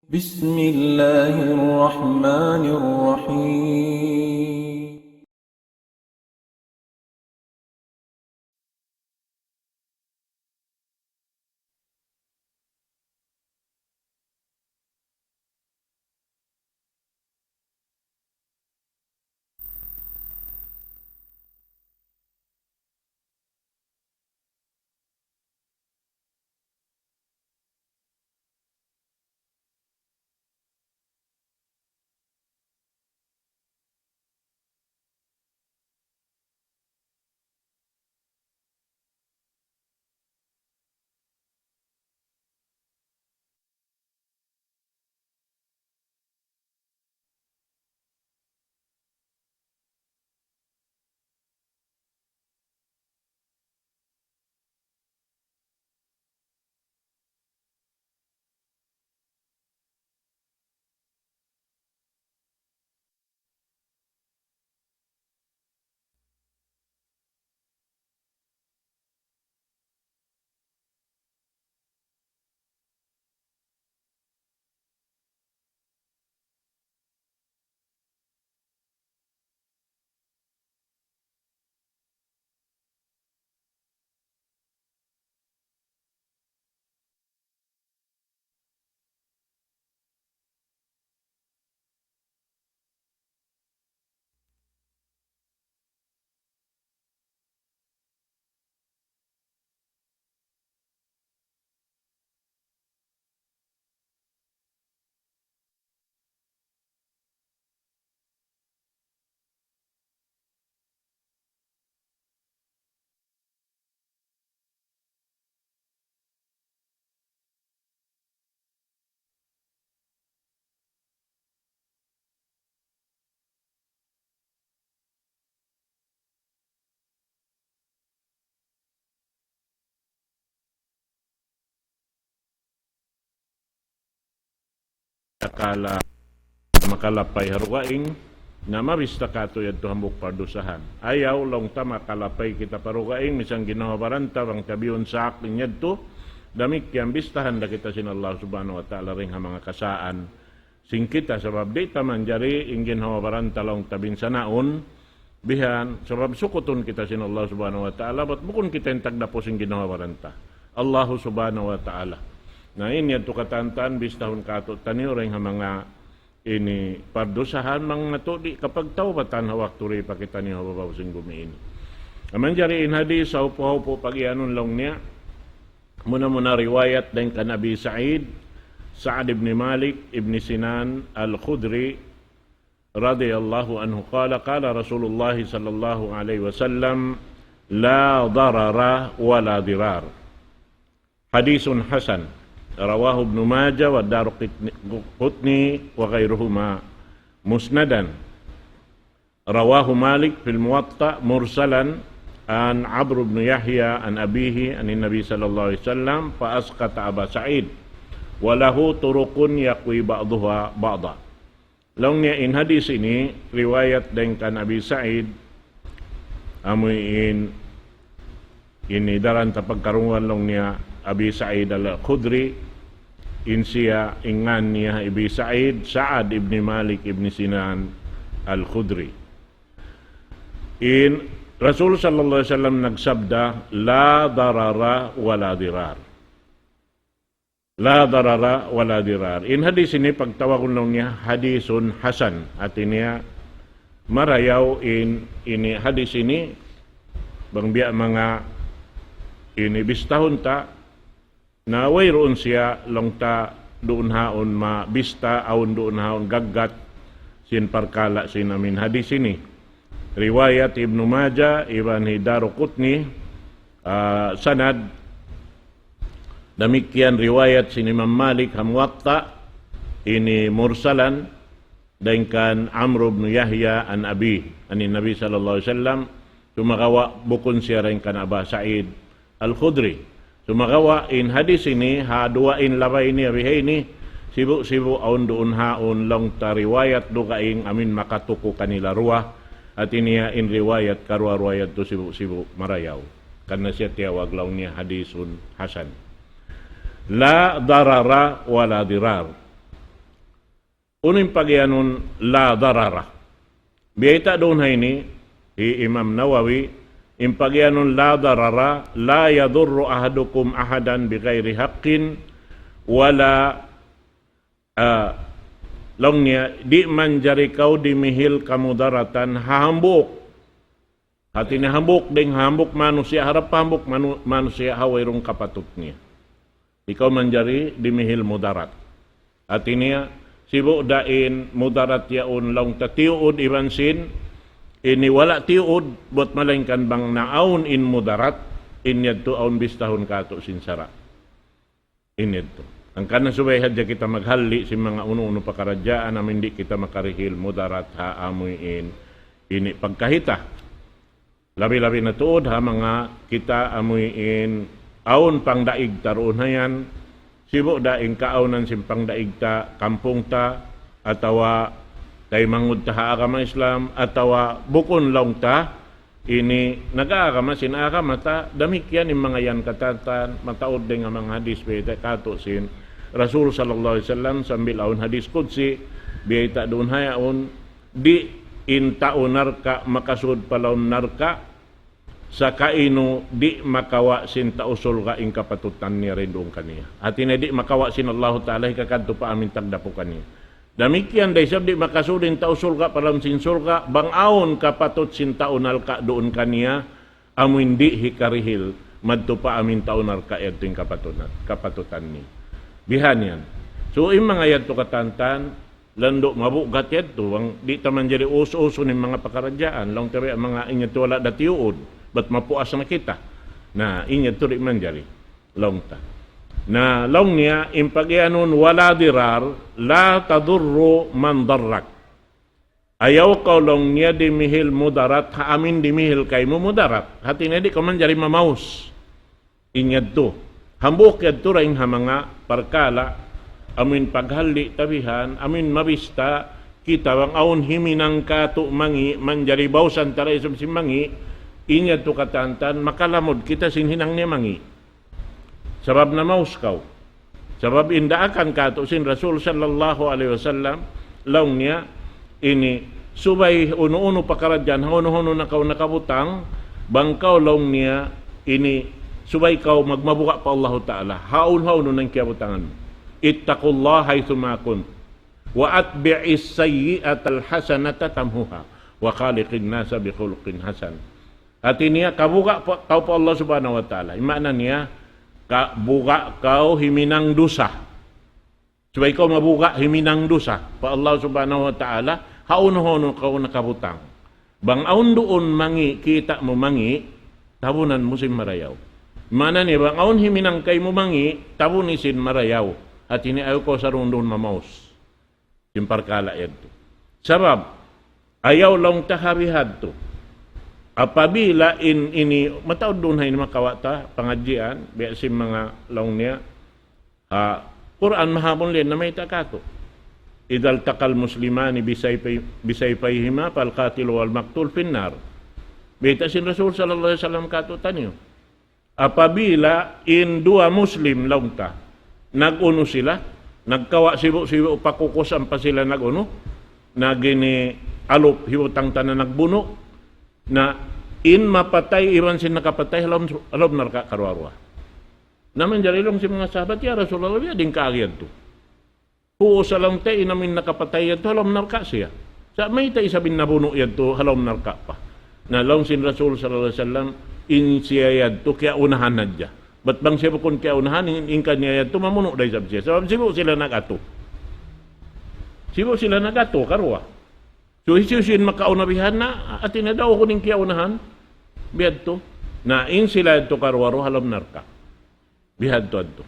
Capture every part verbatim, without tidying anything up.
بسم الله الرحمن الرحيم. Takala makalapay ha dugaing, na mabista katu' yadtu hambuuk pardusahan. Ayaw laung ta makalapay kita pa dugaing, misan ginhawa-baran ta bang ta biyun sa akin yadtu, damikkiyan bistahan da kita sin Allah Subhanahu wa Ta'ala dayn ha manga kasaan sin kita, sabab di' ta manjari in ginhawa-baran ta laung ta binsanaun, bihan, sabab sukutun kita sin Allah Subhanahu wa Ta'ala, bat bukun kita in tagdapu sin ginhawa-baran ta. Allahu Subhanahu wa Ta'ala. Na in yadtu katan-katan bistahun katu'taniyu dayn ha manga ini pardusahan, manga tuud di' kapagtaubatan ha waktu di' pa kitaniyu ha babaw sin gumi ini. Manjari in hadis, haupu-haupu pagiyanun laung niya, muna-muna riwayat dayn kan Abi Sa'id, Sa'ad ibn Malik ibn Sinan Al-Khudri, رضي الله عنه قال: قال رسول الله صلى الله عليه وسلم: لا ضرر ولا ضرار. حديث حسن، رواه ابن ماجه والدارقطني وغيرهما مسندا. رواه مالك في الموطأ مرسلا عن عمرو بن يحيى عن أبيه عن النبي صلى الله عليه وسلم فأسقط أبا سعيد، وله طرق يقوي بعضها بعضا. Laung niya in hadis ini, riwayat dayn kan Abi Sa'id, amu in ini daran ta pagkarungugan laung niya Abi Sa'id Al-Khudri, in siya in ngan niya Abi Sa'id, Sa'ad ibn Malik ibn Sinan Al-Khudri. In Rasul sallallahu alayhi wasallam nagsabda, لا ضرر ولا ضرار. لا ضرر ولا ضرار. In hadis ini pagtawagun laung niya hadisun hasan. Hati niya marayaw in ini hadis ini bang biya' manga ini bistahun ta na wayruun siya laung ta duun haun mabista awn duun haun gaggat sin parkala' sin amin hadis ini. Riwayat Ibnu Majah iban hi Daruqutni, ah, sanad. Damikkiyan riwayat sin Imam Malik ha Muwatta, ini mursalan, dayn kan Amr ibn Yahya an Abi, anin Nabi sallallahu alayhi wasallam, sumagawa' bukun siya dayn kan Aba Sa'id Al-Khudri. Sumagawa' in hadis ini, ha duwa in labay niya bihaini, sibu'-sibu' awn duun haun laung ta riwayat dugaing amin makatuku kanila duwa, hati niya in riwayat karuwa-ruwa yadtu sibu'-sibu' marayaw. Karna' siya tiyawag laung niya hadisun hasan. لا ضرر ولا ضرار. Unu in pagiyanun la darara? Biyayta' duun ha ini, hi Imam Nawawi, in pagiyanun la darara, la yadurru ahadukum ahadan bighairi haqqin, wala, ah, laung niya, di' manjari kaw dimihil kamudaratan ha hambuuk. Hati niya hambuuk dayng ha hambuuk manusiya', harap pa hambuuk manu-, manusiya' ha wayruun kapatut niya. Di' kaw manjari dimihil mudarat. Hati niya, sibu' da in mudarat yaun laung ta tiyuud iban sin, ini wala' tiyuud, buat malaingkan bang naawn in mudarat, in yadtu awn bistahun katu' sin sara'. Ini yadtu. Hangkan na subay hadja kita maghalli' sin manga unu-unu pakaradjaan, amu in di' kita makarihil mudarat ha amu in ini pagkahi ta. Labi-labi na tuud ha manga kita amu in awn pangdaig ta duun ha yan, sibu' da in kaawnan sin pangdaig ta, kampung ta, atawa taymanghud ta ha agama Islam, atawa bukun laung ta, ini nag-agama sin agama ta, damikkiyan in manga yan katan-katan, mataud dayn ha manga hadis biyayta' katu' sin Rasul sallallahu alayhi wasallam, sambil awn hadis qudsi, biyayta' duun ha yaun, di' in tau narka' makasud pa lawm narka', sakainu di' makawa' sin tau surga' in kapatutan niya dayn duun kaniya. Hati niya di' makawa' sin Allahu Ta'ala hikakadtu pa amu in tagdapu kaniya. Damikkiyan da isab di' makasud in tau surga' pa lawm sin surga', bang awn kapatut sin tau narka' duun kaniya, amu in di' hikarihil, madtu pa amu in tau narka' yadtu in kapatutan, kapatutan niya. Bihan yan. So, in manga yadtu katan-katan, landu' mabugat yadtu, bang di' ta manjari us-usun in manga pakaradjaan, laung ta biya' manga in yadtu wala' da tiyuud, bat mapuas na kita. Na, in yadtu di' manjari, laung ta. Na, laung niya, in pagiyanun wala dirar, la tadurru man darrak. Ayaw kaw laung niya dimihil mudarat, ha amu in dimihil kaymu mudarat. Hati niya di' kaw manjari mamaus. In yadtu. Hambuuk yadtu dayn ha manga parkala', amu in paghalli' ta bihan, amu in mabista, kita bang awn himinang katu' mangi', manjari bausan ta da isab sin mangi', in yadtu katan-katan, makalamud kita sin hinang niya mangi'. Sabab namaus kaw. Sabab in daakan katu' sin Rasul sallallahu alayhi wasallam, laung niya, ini, subay unu-unu pakaradjaan, hawnu-hawnu na kaw nakabutang, bang kaw laung niya, ini, subay kaw magmabuga' pa Allahu Ta'ala, hawnu-hawnu na in kiyabutangan mu. اتقوا الله حيثما كنتم وأتبعوا السيئة الحسنة تمحها وخالق الناس بخلق حسن. Hati niya, kabuga' pa, kaw pa Allah Subhanahu wa Ta'ala. In maana niya, kabuga' kaw himinang dusa. Subay kaw mabuga' himinang dusa pa Allah Subhanahu wa Ta'ala, hawnu-hawnu kaw nakabutang. Bang awn duun mangi', kita' mu mangi', tabunan mu sin marayaw. Maana niya, bang awn himinang kaymu mangi', tabuni sin marayaw. Hati niya, ayaw kaw sarundun mamaus. Sin parkala' yadtu. Sabab, ayaw laung ta ha bihadtu. Apabila in ini, mataud duun ha ini makawa' ta, pangadjian, biya' sin manga laung niya, ha, Qur'an mahabun liyan na mayta' katu'. إذا التقى المسلمان بسيفي-، بسيفيهما فالقاتل والمقتول في النار. Bayta' sin Rasul sallallahu alayhi wasallam katu'niyu. Apabila in duwa Muslim laung ta, nag-unu sila, nagkawa' sibu'-sibu' pakukus ampa sila nag-unu, nag-ini alup hibutang ta na nagbunu', na in mapatay iban sin nakapatay ha lawm, ha lawm narka' karuwa-ruwa. Na manjari laung sin manga sahabat, "Ya Rasulullah, biya' diin kaagi yadtu?" Puus laung ta in amu in nakapatay yadtu ha lawm narka' siya. Sa' mayta' isab in nabunu' yadtu ha lawm narka' pa. Na laung sin Rasul sallallahu alayhi wasallam, in siya yadtu kiyaunahan hadja. Bat bang siya bukun kiyaunahan, in, in kaniya yadtu mamunu' da isab siya. Sabab sibu' sila nag-atu. Sibu' sila nag-atu, karuwa. So, hisiyu-siyu in makauna bihan na, hati niya daw aku in kiyaunahan. Biyadtu. Na, in sila yadtu karuwa-ruwa ha lawm narka'. Bihadtu-hadtu.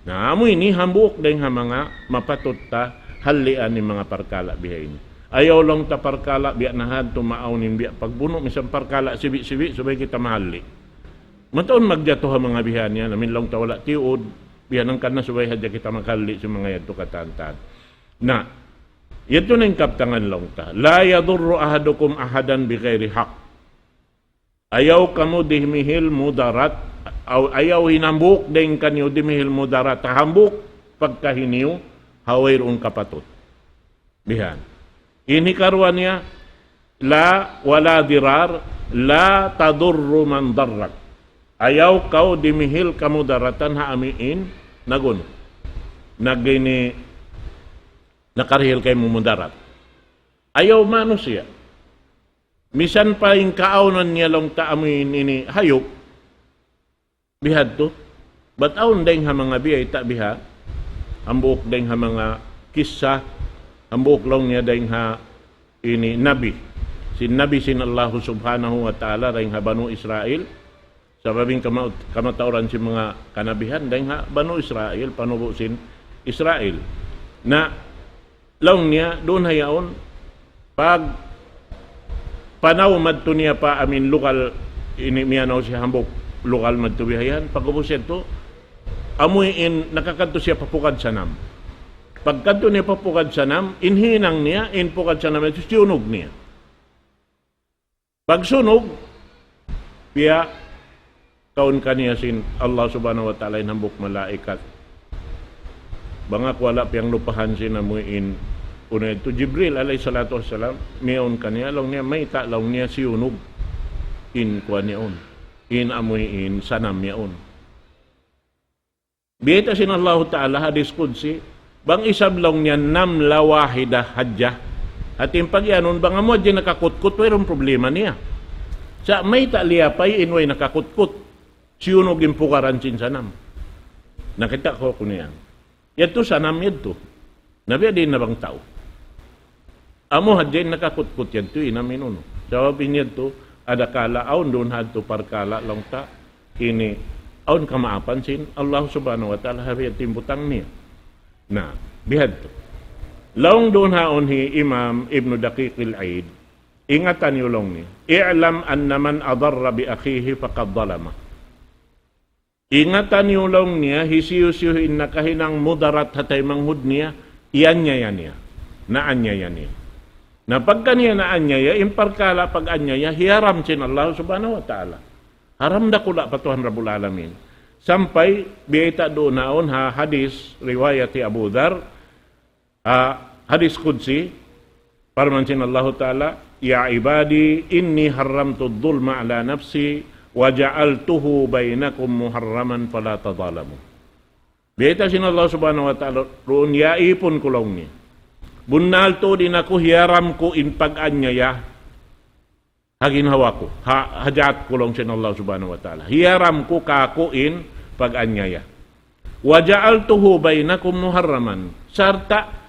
Na, amu ini hambuuk dayn ha manga mapatut ta hallian in manga parkala' bihaini. Ayaw laung ta parkala' biya' na hadtu maawn in biya' pagbunu', misan parkala' sibi'-sibi', subay kita mahalli'. Mataud magjatu ha manga bihan yan, amin laung ta wala' tiyuud, bihan hangkan na subay hadja kita maghalli' sin manga yadtu katan-katan. Na, yadtu na in kabtangan laung ta. لا يضر أحدكم أحدا بغير حق. Ayaw kamu dimihil mudarat, aw-, ayaw in hambuuk dayn kaniyu dimihil mudarat, ha hambuuk pagkahi niyu, ha wayruun kapatut. Bihan. Ini karuwa niya, la wala dirar, la tadurru man darrak. Ayaw kaw dimihil kamudaratan ha amuin nagun. Nagini nakarihil kaymu mudarat. Ayaw manusiya'. Misan pa in kaawnan niya laung ta amuin ini hayup. Bihadtu. Bat awn dayng ha manga biyayta' biha. Hambuuk dayng ha manga kissa. Hambuuk laung niya dayng ha ini nabi. Sin nabi sin Allahu subhanahu wa ta'ala dayng ha Banu Israil. Sabab in kama-, kamatauran sin manga kanabihan dayng ha Banu Israil, panubu' sin Israil. Na laung niya, duun ha yaun, pag panaw madtu niya pa amuin lugal, ini miyanaw siya hambuuk lugal madtu bihayan, pag'ubus yadtu, amuin nakakadtu siya pa pukad sanam. Pagkadtu niya pa pukad sanam, in hinang niya, in pukad sanam yadtu siyunug niya. Pagsunug, piyakaun kaniya sin Allah subhanahu wa ta'ala in hambuuk malaikat. Bang aku wala' piyanglupahan sin amuin, unu yadtu, Jibril alayhi salatu wassalam, miyaun kaniya, laung niya, mayta' laung niya siyunug in kuwan yaun, in amuin sanam yaun. Biyayta' sin Allahu ta'ala hadis qudsi, bang isab laung niya namla wahida hadja. Hati in pagiyanun, bang amu hadja in nakakutkut, wayruun problema niya. Sa' mayta' liyapay in way nakakutkut, siyunug in pukaran sin sanam. Nakita' ku kunu' yan. Yadtu sanam yadtu. Na biya' diin na bang tau. Amu hadja in nakakutkut yadtu, in amuin unu. Sabab in yadtu, adakala awn duun hadtu parkala' laung ta, ini, awn kamaapan sin Allah subhanahu wa ta'ala ha biya' timbutang niya. Na, bihadtu. Laung duun ha yaun hi Imam Ibnu Daqiq al-Eid, ingatan niyu laung niya, اعلم أن من أضر بأخيه فقد ظلمه. Ingatan niyu laung niya, hisiyu-siyu in nakahinang mudarat ha taymanghud niya, iyanyaya niya. Naanyaya niya. Na pagka niya naanyaya, in parkala' pag-anyaya, hiyaram sin Allah subhanahu wa ta'ala. Haram dakula' pa Tuhan Rabbul Alamin. Sampay, biyayta' duun ha yaun ha hadis, riwayat hi Abu Dhar, Ah, hadis qudsi, parman sin Allahu Ta'ala, يا عبادي إني حرمت الظلم على نفسي وجعلته بينكم محرما فلا تظالموا. Biyayta' sin Allah Subhanahu wa Ta'ala, duun, ya ipun ku laung niya. Bunnal tuud in aku hiyaram ku in pag-anyaya ha ginhawa ku, ha, ha jat ku laung sin Allah Subhanahu wa Ta'ala. Hiyaram ku kāku' in pag-anyaya. وجعلته بينكم محرما. Sarta'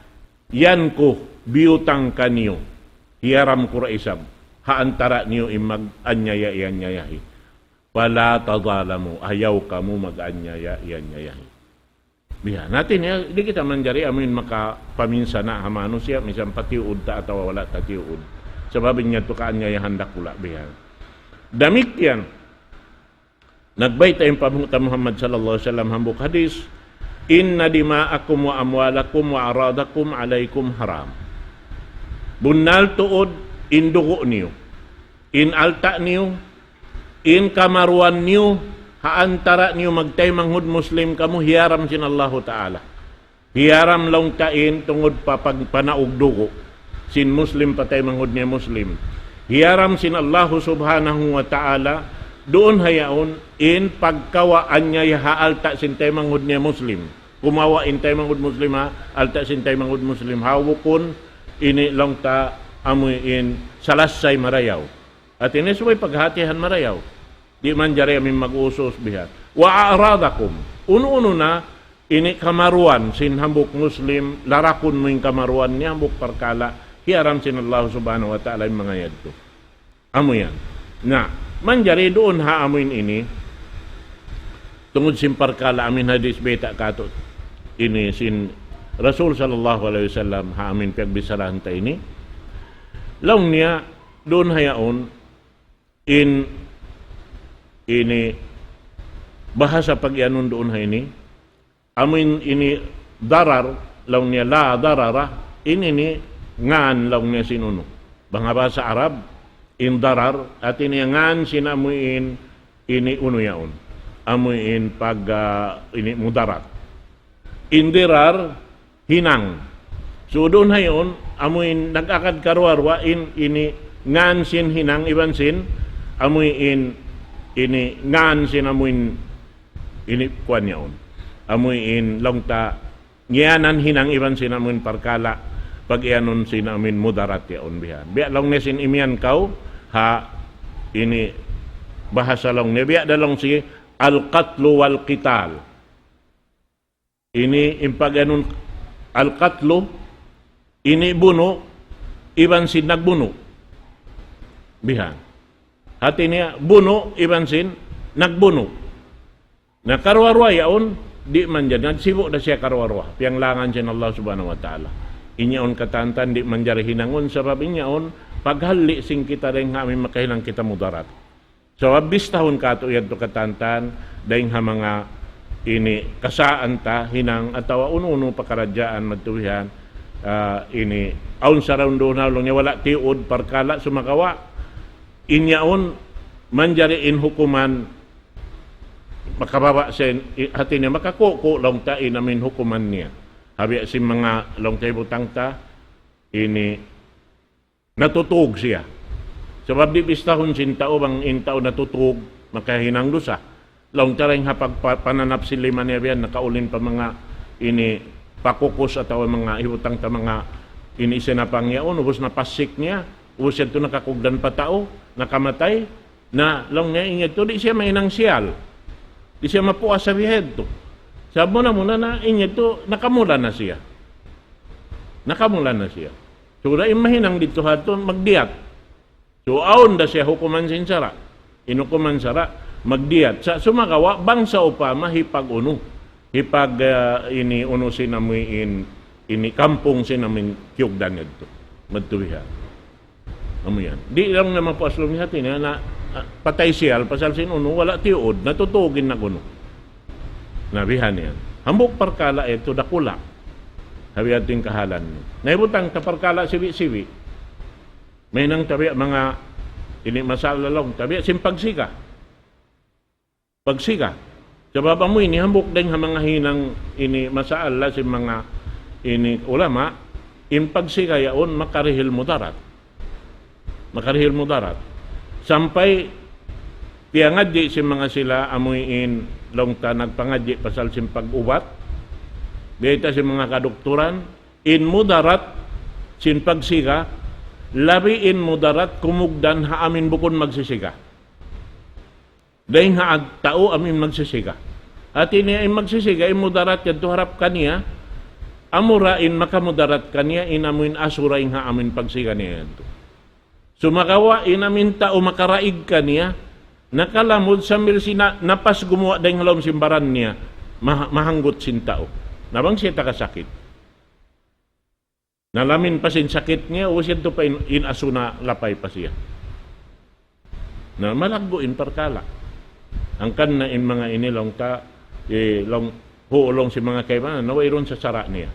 yan ku biyutang kaniyu. Hiyaram ku da isab ha antara' niyu in mag-anyaya iyanyayahi. فلا تظالموا. Ayaw kamu mag-anyaya iyanyayahi. Biya' hāti niya, di' kita manjari amuin makapaminsana' ha manusiya', misan pa tiyuud ta atawa wala' ta tiyuud. Sabab in yadtu kaanyayahan dakula' biya'. Damikkiyan, nagbayta' in Panghu' ta Muhammad sallallahu alayhi wasallam hambuuk hadis, إن دماءكم وأموالكم وأعراضكم عليكم حرام. Bunnal tuud in dugu' niyu, in alta' niyu, in kamaruan niyu, ha antara' niyu magtaymanghud Muslim kamu, hiyaram sin Allahu Ta'ala. Hiyaram laung ta in tungud pa pagpanaug dugu' sin Muslim pa taymanghud niya Muslim. Hiyaram sin Allahu Subhanahu wa Ta'ala, duun ha yaun in pagkawa' anyaya ha alta' sin taymanghud niya Muslim. Kumawa' in taymanghud Muslim ha alta' sin taymanghud Muslim. Ha bukun ini laung ta amuin salassay marayaw. Hāti niya subay paghātihan marayaw. Di' manjari amuin mag-usus biha'. وأعراضكم. Unu-unu na ini kamaruan sin hambuuk Muslim, larakun mu in kamaruan niya hambuuk parkala', hiyaram sin Allah Subhanahu wa Ta'ala in manga yadtu. Amu yan. Na, manjari duun ha amuin ini, tungud sin parkala' amuin hadis bayta' kātu' ini sin Rasul sallallahu alayhi wasallam ha amuin piyagbicharahan ta ini. Laung niya, duun ha yaun, in ini bahasa pag-iyanun duun ha ini. Amuin ini darar, laung niya la darara, in ini ngān laung niya sin unu. Bang ha bahasa Arab, in darar, hāti niya ngān sin amuin ini unu yaun. Amuin pag, ah, ini mudarat. In dirar, hinang. So, duun hayaun, amuin nag-agad karuwa-ruwa in, ini ngan sin hinang iban sin, amuin, ini ngan sin amuin, ini kuwan yaun. Amuin laung ta, ngiyanan hinang iban sin amuin parkala', pag-iyanun sin amuin mudarat yaun bihan. Biya' laung niya sin imiyan kaw, ha, ini bahasa laung niya, biya' da laung si al-qatlu wal-qital. Ini in pag-iyanun al-qatlu, ini bunu', iban sin nagbunu'. Bihan. Hati niya, bunu', iban sin nagbunu'. Na karuwa-ruwa yaun, di' manjari, nagsibu' da siya karuwa-ruwa. Piyanglangan sin Allah Subhanahu wa Ta'ala. In yaun katantan, di' manjari hinangun, sabab in yaun, paghalli' sin kita dayn ha amuin makahinang kita mudarat. So, bistahun katu' yadtu katantan, dayn ha manga ini kasaan ta, hinang atawa unu-unu pakaradjaan madtu bihan, ah, ini, awn saraun-duun laung niya wala' tiyuud parkala' sumagawa', in yaun manjari in hukuman makababa' sin, i-, hati niya makakuku' laung ta in amuin hukuman niya. Habi sin manga laung ta hibutang ta, ini natutug siya. Sabab di' bistahun sin tau bang in tau natutug, makahinang dusa. Laung ta dayn ha pagpa-, pananap sin lima niya biyan, nakaulin pa manga ini pakukus atawa manga hibutang ta manga ini sinapang yaun, ubus napasik niya, ubus yadtu nakakugdan pa tau, nakamatay, na laung niya in yadtu, di' siya mahinang siyal. Di' siya mapuas ha biya' yadtu. Sabab muna-muna na in yadtu, nakamula na siya. Nakamula na siya. So, da in mahinang didtu ha yadtu, magdiyat. So, awn da siya hukuman sin sara'. In hukuman sara', magdiyat. Sa' sumagawa', bang sawpama hipag-unu. Hipag, ah, ini unu sin amuin, ini kampung sin amuin kiyugdan yadtu. Madtu biha. Amu yan. Di' laung niya mapuas laung niya hati niya na, ah, patay siyal, pasal sin unu, wala' tiyuud, natutug in nag-unu. Na bihan yan. Hambuuk parkala' yadtu dakula'. Habi ating kahalan. Na hibutang ta parkala' sibi'-sibi'. Mahinang ta biya' manga ini masala laung ta biya' sin pagsiga. Pagsiga. Sabab amu ini hambuuk dayn ha manga hinang ini masala sin manga ini ulama, in pagsiga yaun makarihil mudarat. Makarihil mudarat. Sampay piyangadji' sin manga sila amuin laung ta nagpangadji' pasal sin pag-ubat. Biyayta' sin manga kadukturan, in mudarat sin pagsiga, labi in mudarat kumugdan ha amuin bukun magsisiga. Dayn ha ag-, tau amuin magsisiga. Hati niya in magsisiga, in mudarat yadtu harap kaniya, amura in makamudarat kaniya, in amuin asura in ha amuin pagsiga niya yadtu. Sumagawa' in amuin tau makaraig kaniya, nakalamud sambil sina-, napas gumuwa' dayn ha lawm sin baran niya, mah-, mahanggut sin tau. Na bang siya taga sakit. Nalamin pa sin sakit niya, ubus yadtu pa in, in asu na lapay pa siya. Na malaggu' in parkala'. Hangkan na in manga ini laung ta, eh, laung, hu, laung sin manga kaibanan, na wayruun sa sara' niya.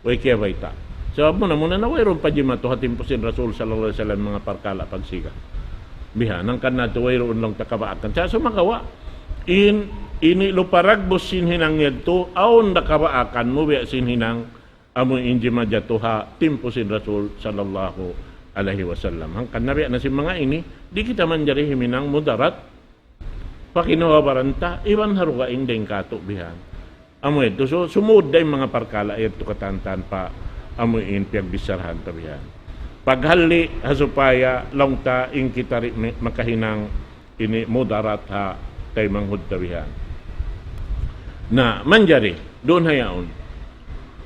Way kiyabayta'. Sabab muna-muna na wayruun pa jimatu ha timpu sin Rasul sallallahu alayhi wasallam manga parkala' pagsiga. Biha, hangkan na tu wayruun laung ta kabaakan. Sa' sumagawa', in, ini lupa ragbus sin hinang yadtu, awn da kabaakan mu biya' sin hinang, amu in jimajatu ha timpu sin Rasul sallallahu alayhi wasallam. Hangkan na biya' na sin manga ini, di' kita manjari himinang mudarat, pa kinuha baranta, iban ha dugaing dayn katu' bihan. Amu yadtu, so, sumud da in manga parkala' yadtu katantan pa, amu in piyagbissarahan ta bihan. Paghalli' ha supaya laung ta in kita di' mi-, makahinang ini mudarat ha taymanghud ta bihan. Na, manjari, duun ha yaun.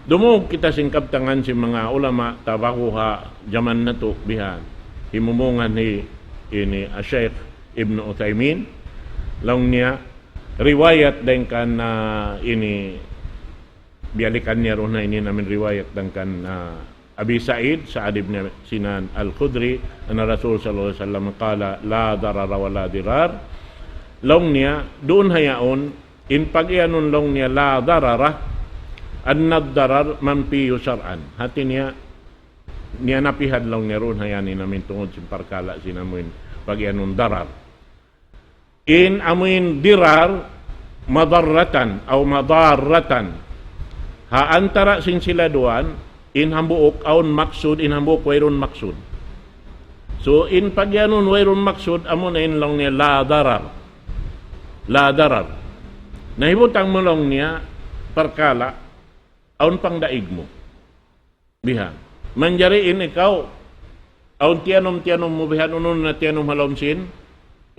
Dumungug kita sin kabtangan sin manga ulama ta bagu ha jaman natu' bihan. Himumungan hi ini, ah, Shaykh Ibn Uthaymin. Laung niya, riwayat dayn kan, ah, ini, biyalikan niya duun ha ini namin riwayat dayn kan, ah, Abi Sa'id, Sa'ad ibn Sinan Al-Khudri, anna Rasul sallallahu alayhi wasallam qala, "La darara wa la dirar." Laung niya, duun ha yaun, in pag-iyanun laung niya, la darara, anna darar manfiyu shar'an. Hati niya, niya napihad laung niya duun ha yan in amin tungud sin parkala' sin amin pag-iyanun darar. In amuin dirar, madarratan, aw madarratan. Ha antara' sin sila duwa, In hambuuk awn maksud, in hambuuk wayruun maksud. So, in pagiyanun wayruun maksud, amuna in laung niya la darar. La darar. Na hibutang mu laung niya, parkala', awn pangdaig mu. Bihan. Manjari in ikaw, awn tiyanum-tiyanum mu bihan, unu na tiyanum ha lawm sin,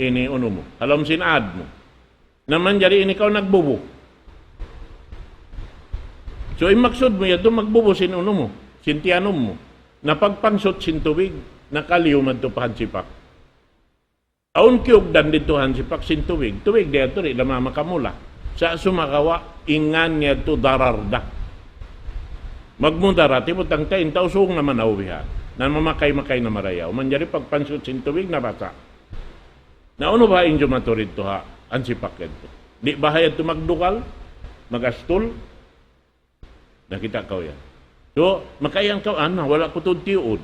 ini unu mu. Ha lawm sin ad mu. Na manjari in ikaw nagbubu. So, in maksud mu yadtu magbubu sin unu mu, sin tiyanum mu. Na pagpangsut sin tubig, nakaliyu madtu pa hansipak. Awn kiyugdan didtu hansipak sin tubig. Tubig di' yadtu, di' na makamula. Sa' sumagawa', in ngan niya yadtu darar da. Magmudarat, hibutang ta in tau sung na manaw bihan. Na mamakay-makay na marayaw. Manjari pagpangsut sin tubig na basa'. Na unu baha' in jumatu didtu ha hansipak yadtu? Di' baha' yadtu magdugal, magastul? Nakita' kaw yan. So, makaiyan kaw, ana, wala' ku tuud tiyuud.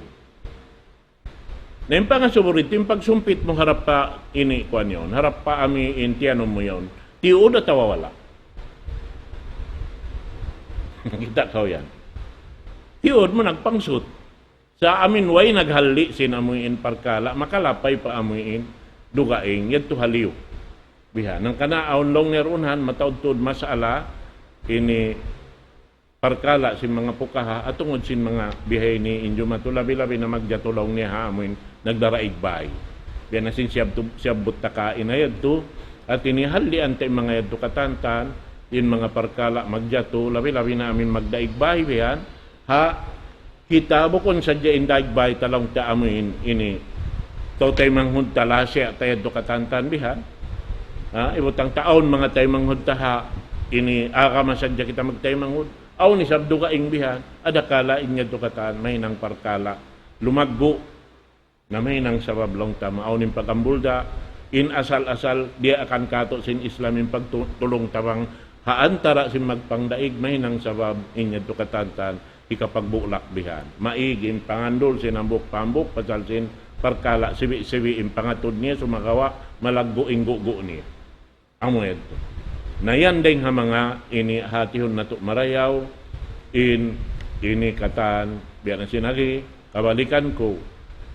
Na in pangasubu didtu, in pagsumpit mu harap pa ini, kuwan yaun, harap pa amu in tiyanum mu yaun. Tiyuud atawa wala'? Nakita' kaw yan. Tiyuud mu nagpangsut. Sa' amu in way naghalli' sin amu in parkala', makalapay pa amu in dugaing, yadtu ha liyu. Bihan, hangkan awn laung niya duun han, mataud tuud masala, ini parkala' sin manga pukaha, atungud sin manga biha ini in jumatu labi-labi na magjatu laung niya ha amu in nagdaraig bay. Bihan na sin siyab tu, siyabbut ta kaina yadtu, at ini hallian ta in manga yadtu katantan, in manga parkala' magjatu, labi-labi na amu in magdaig bay, bihan, ha, kita bukun sadja in daig bay ta laung ta amu in, ini. Tau taymanghud ta lasa' ta yadtu katantan bihan. Ha, hibutang ta awn manga taymanghud ta ha, ini agama sadja kita magtaymanghud. Awn isab dugaing bihan. Adakala in yadtu katan, mahinang parkala'. Lumaggu'. Na mahinang sabab laung ta, maawn in pag-ambulda', in asal-asal, diyaakan katu' sin Islam in pagtulung tabang ha antara' sin magpangdaig, mahinang sabab in yadtu katantan, hikapagbulak bihan. Maig in pangandul sin hambuuk pa hambuuk, pasal sin parkala' sibi'-sibi' in pangatud niya, sumagawa' malaggu' in gugu' niya. Amu yadtu. Na yan dayng ha manga ini hatihun natu' marayaw, in ini katan, biya' na sin agi, kabalikan ku,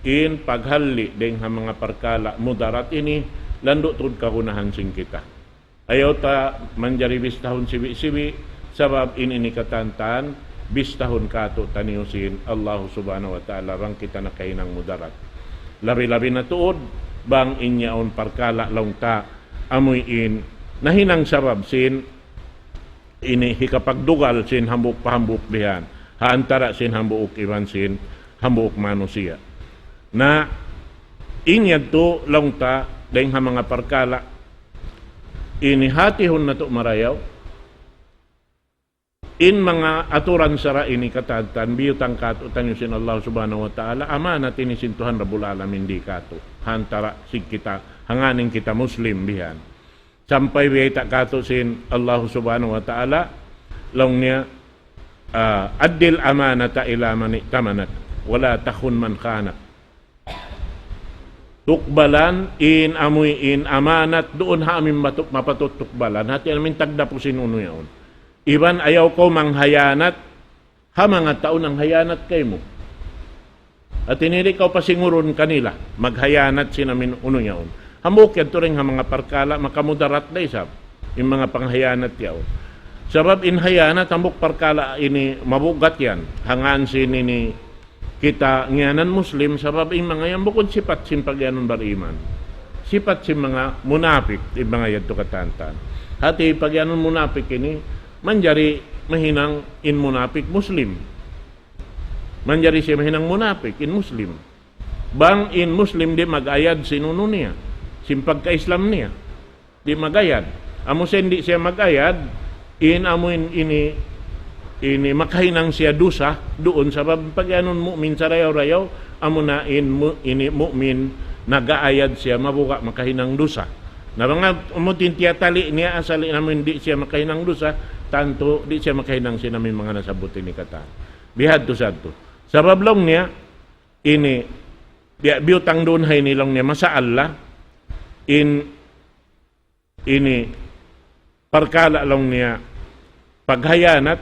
in paghalli' dayng ha manga parkala' mudarat ini, landu' tuud kagunahan sin kita. Ayaw ta manjari bistahun sibi'-sibi', sabab in ini katantan, bistahun katu' taniyu sin Allahu Subhanahu wa Ta'ala, bang kita nakahinang mudarat. Labi-labi na tuud, bang in yaun parkala' laung ta, amuin nahinang sabab sin ini hikapagdugal sin hambuuk pa hambuuk bihan, ha antara' sin hambuuk iban sin hambuuk manusiya'. Na in yadtu laung ta, dayng ha manga parkala', ini hatihun natu' marayaw, in manga aturan sara' ini katantan, biyutang katu' taniyu sin Allah Subhanahu wa Ta'ala, amanat ini sin Tuhan Rabbul Alamin di katu', ha antara' sin kita, hangkan in kita Muslim bihan. Sampay biyayta' katu' sin Allah Subhanahu wa Ta'ala, laung niya, ah, أد الأمانة إلى من ائتمنك ولا تخن من خانك. Tukbalan in amuin amanat duun ha amuin matu-, mapatut tukbalan. Hati amuin tagdapu sin unu yaun. Iban ayaw kaw manghayanat ha manga tau nanghayanat kaymu. At ini di' kaw pasingurun kanila, maghayanat sin amuin unu yaun. Hambuuk yadtu dayng ha manga parkala' makamudarat da isab in manga panghayanat yaun. Sabab in hayanat hambuuk parkala' ini mabugat yan. Hangkan sin ini kita ngiyanan Muslim, sabab in manga yan bukun sipat sin pagiyanun bariman. Sipat sin manga munapik, in manga yadtu katantan. Hati pagiyanun munapik ini, manjari mahinang in munapik Muslim. Manjari siya mahinang munapik in Muslim. Bang in Muslim di' mag-ayad sin unu niya, sin pagka-Islam niya. Di' mag-ayad. Amu sin di' siya mag-ayad, in amuin ini, ini makahinang siya dusa, duun sabab pagiyanun mu'min sarayaw-rayaw, amuna in mu-, ini mu'min nag-aayad siya, mabuga' makahinang dusa. Na bang amu in tiyatali' niya asal in amuin di' siya makahinang dusa, tantu di' siya makahinang sin amuin manga nasabbut ini katan. Bihadtu sadtu. Sabab laung niya, ini, biya', biyutang duun ha ini laung niya, masha Allah, in, ini, parkala' laung niya, paghayanat,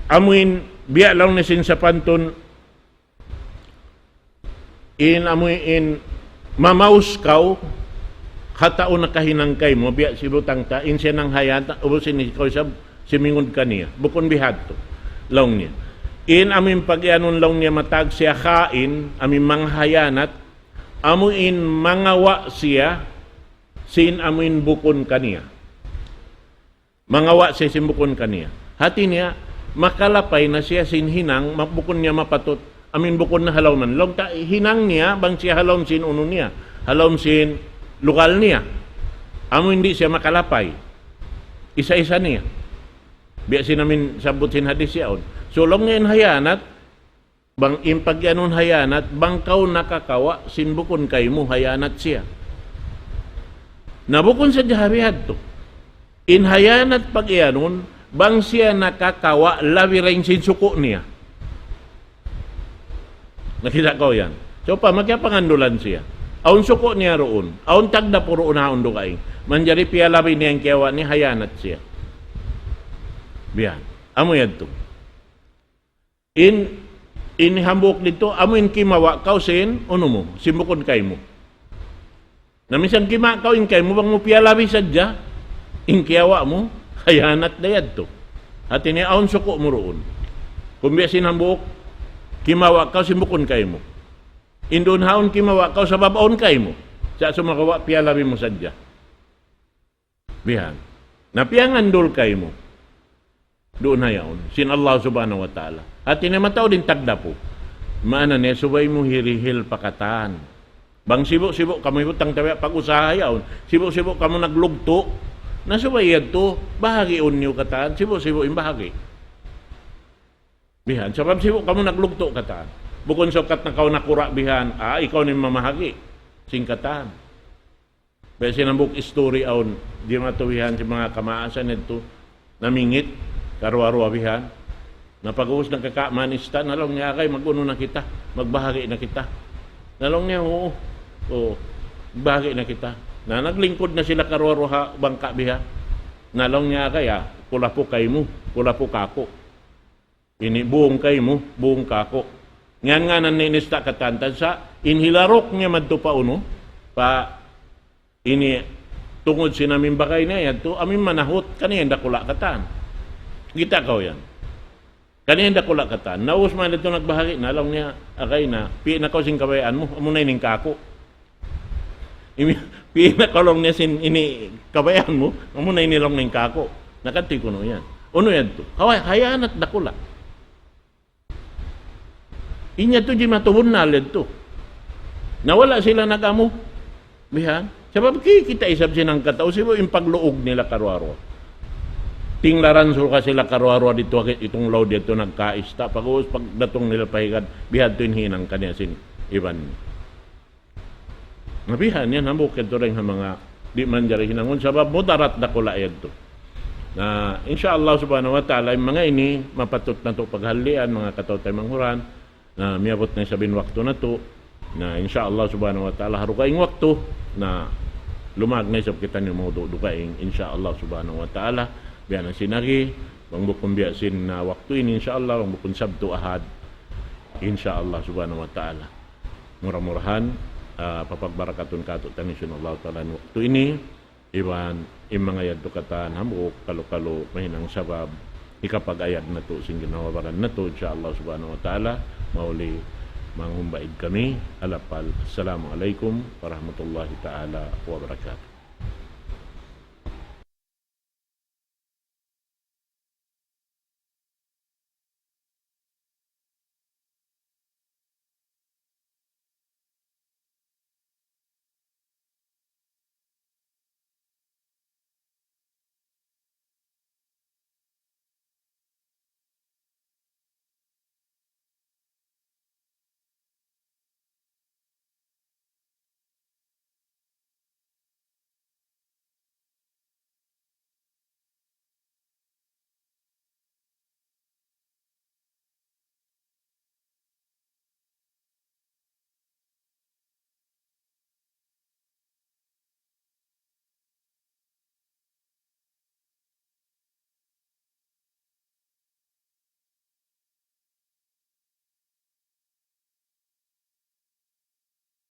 amuin, Biya' laung niya sin sapantun, in amu in mamaus kaw, ha tau nakahinang kaymu, biya' sin butang ta, in siya nanghayanat, ubus in ikaw isab simingud kaniya. Bukun bihadtu, laung niya. In amu in pag-iyanun laung niya matag siya khain, amu in manghayanat, amu in mangawa' siya, sin amu in bukun kaniya. Mangawa' siya sin bukun kaniya. Hati niya, makalapay na siya sin hinang, ma-, bukun niya mapatut. Amu in bukun na ha lawm. Laung ta, hinang niya, bang siya ha lawm sin unu niya. Ha lawm sin lugal niya. Amu in di' siya makalapay. Isa-isa niya. Biya' sin amu in sabbut sin hadith yaun. So, laung niya in hayanat, bang in pag-iyanun hayanat, bang kaw nakakawa' sin bukun kaymu, hayanat siya. Na bukun sadja ha bihadtu. In hayanat pag-iyanun, bang siya nakakawa' labi dayn sin suku' niya. Nakita' kaw yan. So, pa, magkapangandulan siya. Awn suku' niya duun. Awn tagdapu duun ha awn dugaing. Manjari piyalabi niya in kiyawa' niya, hayanat siya. Biya' yan. Amu yadtu. In, in hambuuk didtu, amu in kimawa' kaw sin, unu mu, sin bukun kaymu. Na minsan kimawa' kaw in kaymu, bang mu piyalabi sadja, in kiyawa' mu, hayanat da yadtu. Hati niya awn suku' mu duun. Kumbiya' sin hambuuk, kimawa' kaw sin bukun kaymu. In duun ha awn kimawa' kaw sabab awn kaymu. Sa' sumagawa' piyalabi mu sadja. Bihan. Na piyangandul kaymu. Duun ha yaun. Sin Allah Subhanahu wa Ta'ala. Hati niya mataud in tagdapu. Maana niya subay mu hirihil pa katan. Bang sibu'-sibu' kamu, ibutang ta biya' pag-usaha yaun. Sibu'-sibu' kamu naglugtu'. Na subay yadtu, bahagiun niyu katan. Sibu'-sibu' in bahagi'. Bihan, sabab sibu' kamu naglugtu' katan. Bukun sukat na kaw nakura' bihan. Ah, ikaw na in mamahagi'. Sin katan. Biya' sin hambuuk istori awn, jimatu bihan sin manga kamaasan yadtu, namingit, karuwa-ruwa bihan. Na pag-ubus nagkakaaman ista', na laung niya, "Agay, mag-unu na kita, magbahagi' na kita." Na laung niya, "Oo, oo, bahagi' na kita." Na naglingkud na sila karuwa-ruwa ha bangka' bihan. Na laung niya, "Agay, ah, kulapu kaymu, kulapu kāku'." Ini bung kaymu, bung kāku'. Ngan-nganan ni inista' katan, sa' in hilaruk niya madtu pa unu, pa ini tungud sin amu in bagay niya yadtu, amu in manahut, kaniya in dakula' katan. Kita' kaw yan. Kaniya in dakula' katan. Na ubus man yadtu nagbahagi', na laung niya, "Agay na, pī' na kaw sin kabayaan mu, amu na ini in kāku'." Imi-, pī' na kaw laung niya sin ini kabayaan mu, amu na ini laung niya in kāku'. Na katu' kunu' yan. Unu yadtu? Kaway, hayanat dakula'. In yadtu jimatu bunnal yadtu. Na wala' sila nag-amu. Bihan. Sabab ki-, kita' isab sin hangkatau, sibu' in pagluug nila karuwa-ruwa. Tinglaran suka sila karuwa-ruwa didtu, itung laud yadtu nagkaista. Pag-ubus, pagdatung nila pa higad, bihadtu in hinang kaniya sin iban. Na bihan yan, hambuuk yadtu dayn ha manga di' manjari hinangun, sabab mudarat dakula' yadtu. Na, insya Allah subhanahu wa ta'ala, in manga ini, mapatut natu' paghalian, manga kataw-taymanghuran, na miyabut na isab in waktu natu', na, insya Allah subhanahu wa ta'ala, ha dugaing waktu, na lumag na isab kitaniyu mawdu' dugaing, insya Allah subhanahu wa ta'ala, biya' na sin agi, bang bukun biya' sin, ah, waktu ini, insya Allah, bang bukun Sabtu, Ahad, insya Allah subhanahu wa ta'ala. Mura-murahan, ah, papagbarakatun kātu'niyu sin Allah Ta'ala in waktu ini, iban in manga yadtu katan hambuuk kalu-kalu mahinang sabab hikapag-ayad natu' sin ginhawa-baran natu', insya Allah subhanahu wa ta'ala, mahuli mangumbaid kami, ha lapal, Assalamu alaykum warahmatullahi ta'ala wabarakatuh.